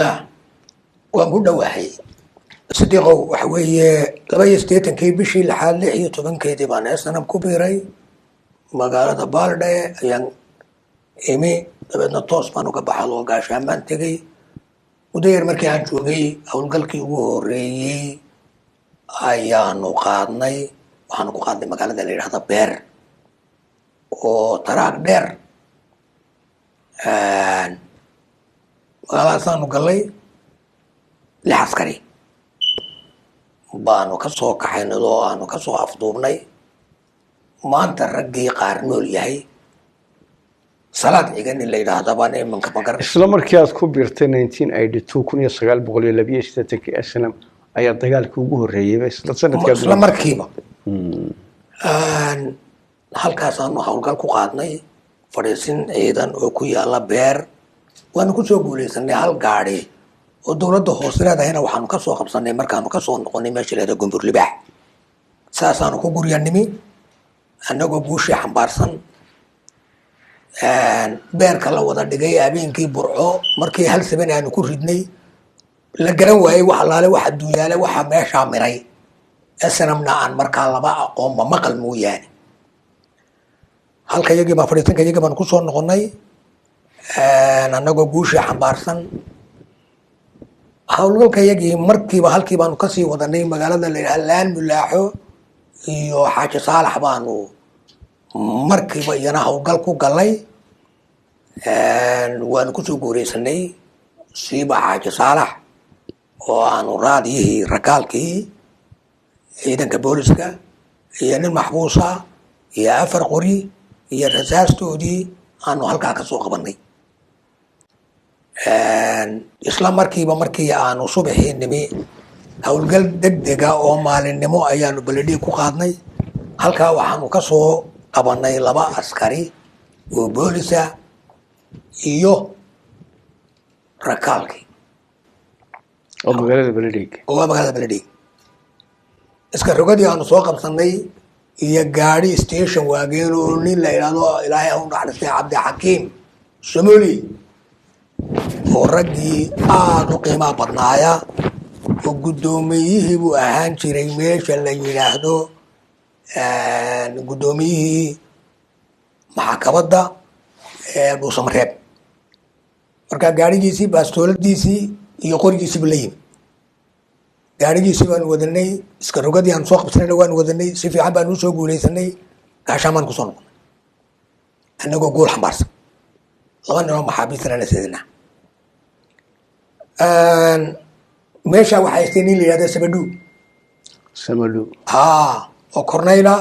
Waan ku dhowahay, Sidiiqow. Waxa weeye, 82-kii bishii lixaad 16-keedii baan SNM ku biiray. Magaalada Baaldhe ayaan imi, dabeedna toos baan uga baxad oo Gaashaan baan tegey. Muddo yar markii aan joogay, howlgalkii ugu horeeyey ayaanu qaadnay. Waxaanu ku qaadnay magaalada la yidhahda Beer oo taraag dheer. Magaaladaasaanu galay, lix askari baanu ka soo kaxaynay oo aanu ka soo afduubnay. Maanta raggii qaar nool yahay, Salaad Cigan in la yidhaahda baan iminka magaran. Isla markii aad ku biirtay 1982, 1982-kii, SNM ayaa dagaalkii ugu horreeyeyba isla sanadkaa? Isla markiiba halkaasaanu howlgal ku qaadnay, fadhiisin ciidan oo ku yaala Beer. Waanu kusoo guuleysanay. Hal gaadi oo dowladda hoose leedahayna waxaanu kasoo qabsanay markaanu kasoo noqonay meesha leeda Gombur Libaax. Saasaanu ku gurya nimi annagoo guushii xambaarsan. Beerka la wada dhigay habeenkii Burco markii hal saban aanu ku ridnay, la garan waayey wax allaale wax adduunyaale waxa meeshaa miray. SNM-na aan markaa laba aqoonba, maqal mooyaane. Halka yagii baa fadhiisanka yagii baanu kusoo noqonay annagoo guushii xambaarsan. Howlgalka yagii markiiba halkii baanu kasii wadanay. Magaalada la yidhaha Laan Mulaaxo iyo Xaaji Saalax baanu markiiba iyana howlgal ku galay. Waanu kusoo guureysanay, siiba Xaaji Saalax oo aanu raadiyihii rakaalkii ciidanka booliska iyo nin maxbuusa iyo afar qori iyo rasaastoodii aanu halkaa kasoo qabanay. Isla markiiba markii aanu subaxii nimi, howlgal degdega oo maalinimo ayaanu Beledhiig ku qaadnay. Halkaa waxaanu kasoo qabanay laba askari oo boolisa iyo rakaalkii. Oo magaalada Beledhiig? Oo magaalada Beledhiig. Iska rogadii aanu soo qabsanay iyo gaadi station waageen oo nin la idhahdo, Ilaahay ha u naxariistay, Cabdixakiim Somoli, oo raggii aada u qiimaha badnaaya oo guddoomiyihii buu ahaan jiray meesha la yidhaahdo, guddoomiyihii maxkamadda ee Dhuusamareeb. Marka gaarigiisii, baastooladiisii iyo qorigiisiibu la yimi. Gaarigiisii baanu wadanay, iska rogadii aanu soo qabsanayna waanu wadanay. Si fiican baanu usoo guuleysanay. Gaashaan baan kusoo noqonay annagoo guul xambaarsan, laba ninoo maxaabiistana la seedinaa. Meesha waxaa haystay nin la yihahda Sabadhu. Samadhu? Haa, oo kornayla.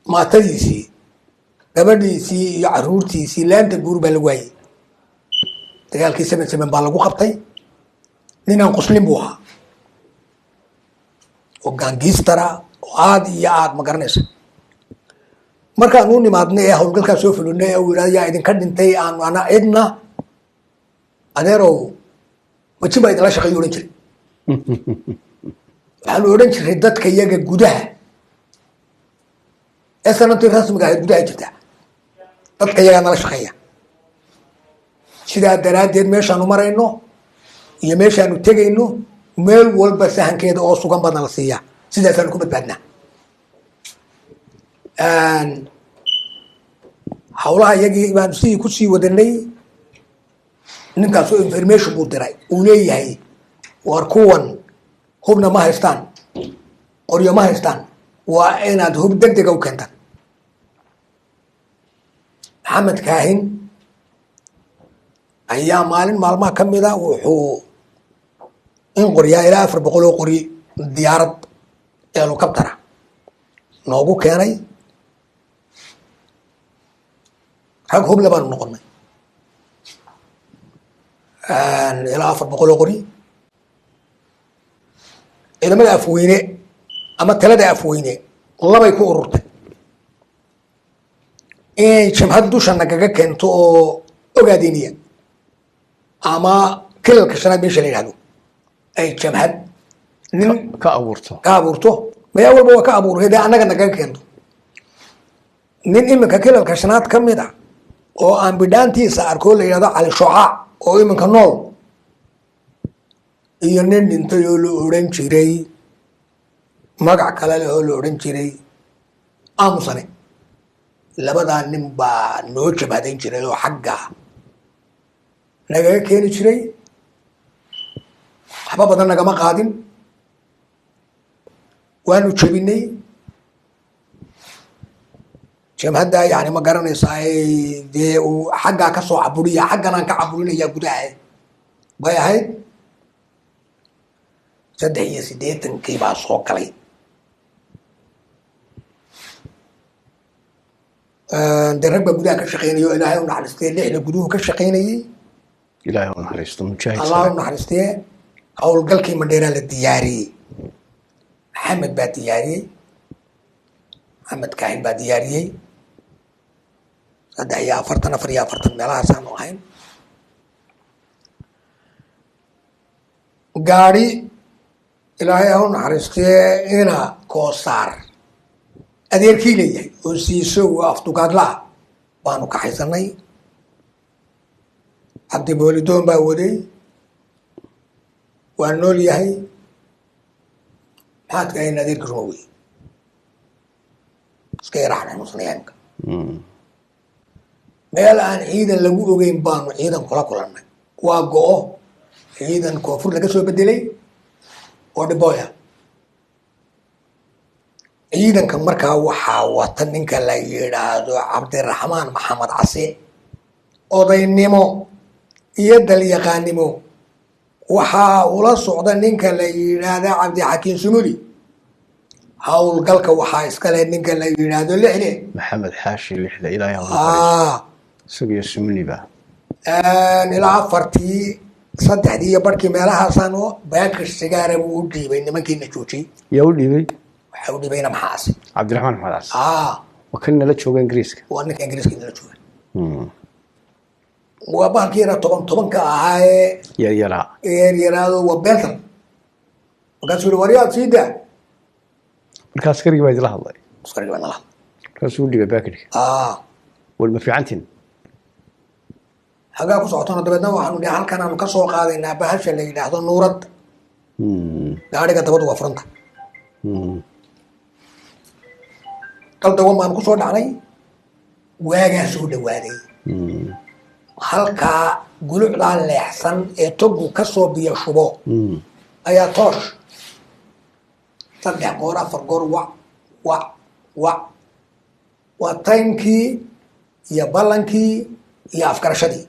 Maatadiisii, gabadhiisii iyo caruurtiisii Laanta Buur baa lagu waayey. Dagaalkii 7/7 baa lagu qabtay. Ninaan quslin buu ahaa oo gangster-a oo aada iyo aad ma garanaysa. Markaan u nimaadnay ee howlgalkaa soo fulinay ee uu yidhahdo, "Yaa idinka dhintay?" Aanu ana cidna, "Adeerow, majin baa idinla shaqeeyo?" odhan jiray. Waxaanu odhan jiray, dadka iyaga gudaha, SNM-tii rasmiga ahayd gudaha jirta, dadka iyagaa nala shaqeeya. Sidaa daraaddeed meeshaanu marayno iyo meeshaanu tegayno, meel walba sahankeeda oo sugan baa nala siiyaa. Sidaasaanu ku badbaadnaa. Hawlaha iyagii baanu sidii kusii wadanay. Ninkaasoo information buu diray uu leeyahay, "War kuwan hubna ma haystaan, qoryo ma haystaan, waa inaad hub deg dega u keentaan." Maxamed Kaahin ayaa maalin maalmaha ka mida wuxuu in qoryaa ilaa 400 oo qori diyaarad helicopter-a noogu keenay. Rag huble baanu noqonay, ilaa 400 oo qori. Ciidamada Afweyne ama talada Afweyne labay ku ururtay: inay jamhad dusha nagaga keento oo Ogaadeniya ama Kilalka Shanaad meesha la yidhahdo ay jamhad nin ka abuurto. Ka abuurto. Maya, walba waa ka abuuray dee, annaga nagaga keento. Nin iminka Kilalka Shanaad ka mid a Oo aan bidhaantiisa arkoo la yidhahdo Cali Shocaac oo iminka nool, iyo nin dhintay oo la odhan jiray magac kale leh oo la odhan jiray Aamusane. Labadaa nin baa noo jabhadayn jiray oo xagga nagaga keeni jiray. Waxba badan nagama qaadin, waanu jebinay jamhadda. Yani ma garanaysaa, dee uu xaggaa kasoo caburiya, xaggan aan ka caburinayaa gudaha bay ahayd. 83-kii baa soo galay. Dee rag baa gudaha ka shaqeynaya oo Ilaahay u naxariistee lixda guduhu ka shaqeynayay. Ilaahay u naxariisto mujaahid. Allah u naxariistee. Howlgalkii Mandheeraa la diyaariyey, Maxamed baa diyaariyey, Maxamed Kaahin baa diyaariyey. 43, 44 meelahaasaanu ahayn. Gaari, Ilaahay ha u naxariistee, ina Koosaar adeerkii leeyahay oo siiso oo afdugaagla-ah baanu kaxaysanay. Cabdi Boolidoon baa waday, waa nool yahay. Maxaad kahayn adeerkii ruma wey, iska yara xanuunsanaya imka. Meel aan ciidan lagu ogeyn baanu ciidan kula kulannay. Waa go-o ciidan koonfur laga soo bedelay oo dhibooya. Ciidanka markaa waxaa wata ninka la yidhaahdo Cabdiraxmaan Maxamed Case. Odaynimo iyo dalyaqaanimo waxaa ula socda ninka la yidhaahda Cabdixakiin Sumuli. Howlgalka waxaa iskale ninka la yidhaahdo Lixle. Maxamed Xaashi Lixle, Ilaahay ha u naxariisto, isaga iyo Sumliba. Ilaa afartii, saddexdii iyo barhkii meelahaasaan baakir sigaara buu u dhiibay nimankiina joojiyey. Yaa u dhiibay? Waxaa u dhiibayna Maxaa Case. Cabdiraxmaan Maxamed Case. Waa kan nala jooga Ingiriiska. Waa ninka Ingiriiska nala jooga. Waa bahalkii yaraa toban tobanka ahaayee. Yaryaraa. Yaryaraado, waa bentan. Markaasuu yihi, waryaad sii daa. Marka askarigii baa idila hadlay? Askarigii baa nala hadlay. Markaasuu u dhiibay baakidhka. Wal ma fiicantin? Hagaa ku socotona? Dabeedna waxaanu nihi, halkan aanu ka soo qaadaynaa bahasha la yidhaahdo nuurad. Gaadhiga dabadu waa furanta. Dal dawan baanu kusoo dhacnay, waagaa soo dhawaaday. Halkaa gulucdaa leexsan ee togu kasoo biyo shubo ayaa toosh saddex goor, afar goor, wac wac wac. Waa timekii iyo ballankii iyo afgarashadii.